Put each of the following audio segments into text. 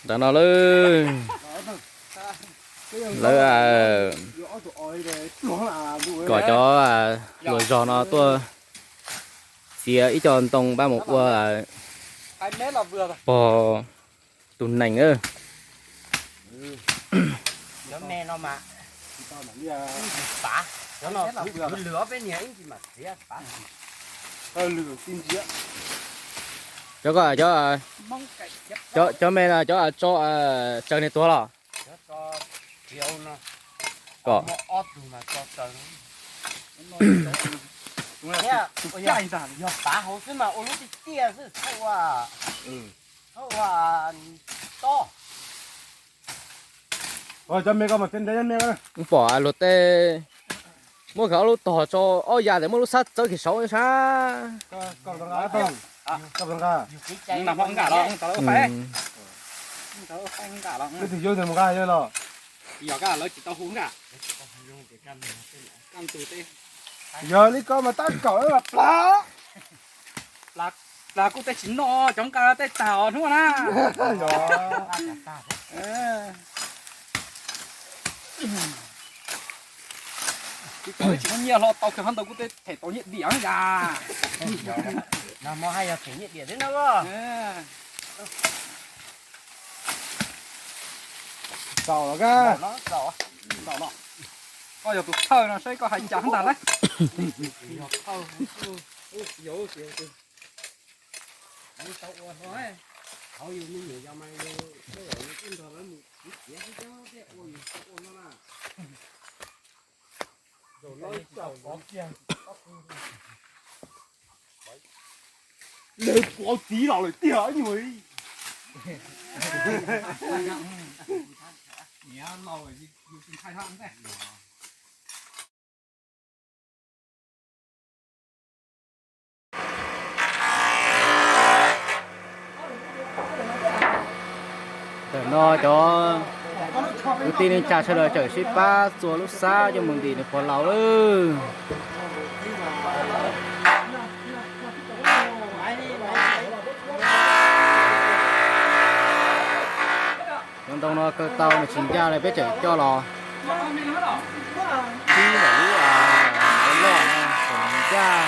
Ntawm no lawv, lawv kom cov hluas zog no tuaj txiav ib co ntoo pab mus ua pog tus nees. Cov, cov me no cov tso tsawg niag tuag los? Kom yog pav hauv xwb mas ua lub tiaj tiaj xwb txhob ua, txhob ua tob. Ub, pom luag tej muab kiag ob lub tog tso ob yav ntawd muab lub xab txawb kiag saud sab. Yog li ko mas tab kaum plag. Plag kuj tej tsis noj, cov nqa tej tag os hnub na. Tsis tau nyiaj hlo tau kiag hov ntau kuj tej them tau nyiaj diam yas. Nag hmo haj yog them nyiaj diam thiab na. Txaus los ka. Koj yog tus thawj no saib koj hais cas ntag lauj. Lawv pov txiv los lawm tiag nyuag. Tam no cov kwv tij neej tsa sawv daws tseem sib pab txua lub xab coj mus ntim nws pog laus lawm. Cov ntoo no kaw tau nws tsis ncaj li peb tseem coj los tib lawm lub loj no tseem ncaj.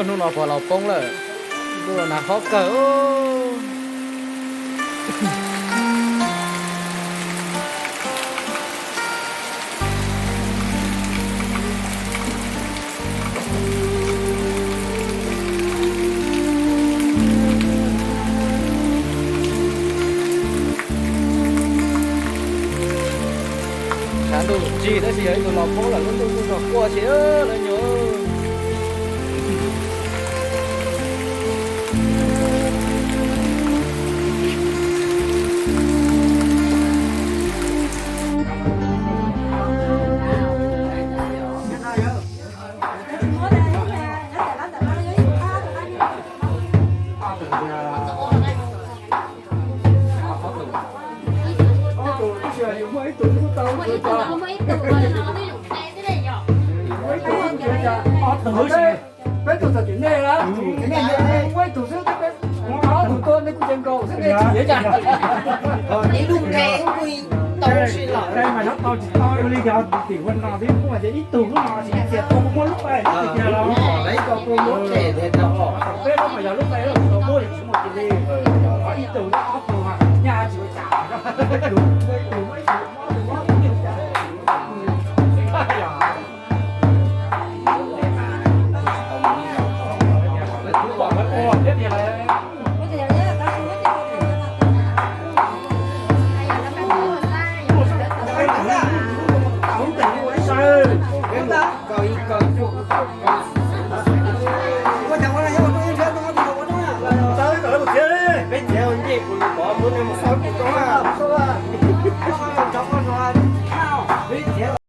Hnub no pog laus poob lawm, ntuj los nag hlob kawg. Tshav ntuj tsim tab sis yog ib tug laus poob lawm lub ntuj kuj zog quaj thiab lawv nyuam. Peb tug txom txom nyem na, nej yog ua ib tug xwb, peb ob tug tuaj nej kuj nce nkaus xwb, nej tsis yeej cas. Ib lub nqe kuj tau si lawm. Nqe mas nyob tau tsis tau, ua li cas tim ua no twb muaj ces ib tug lub no tsis txias tau muab lub nqe no tiag tiag los. Peb lub mas yog lub nqe lub tau muab tsis muaj cia li. Ib tug ob tug nyaj tsis ua cas. Ib tug muab ib tug, ob tug muab ib tug. Peb txiav ua ncej kuv pov muab nej mus xauj kuv rau na.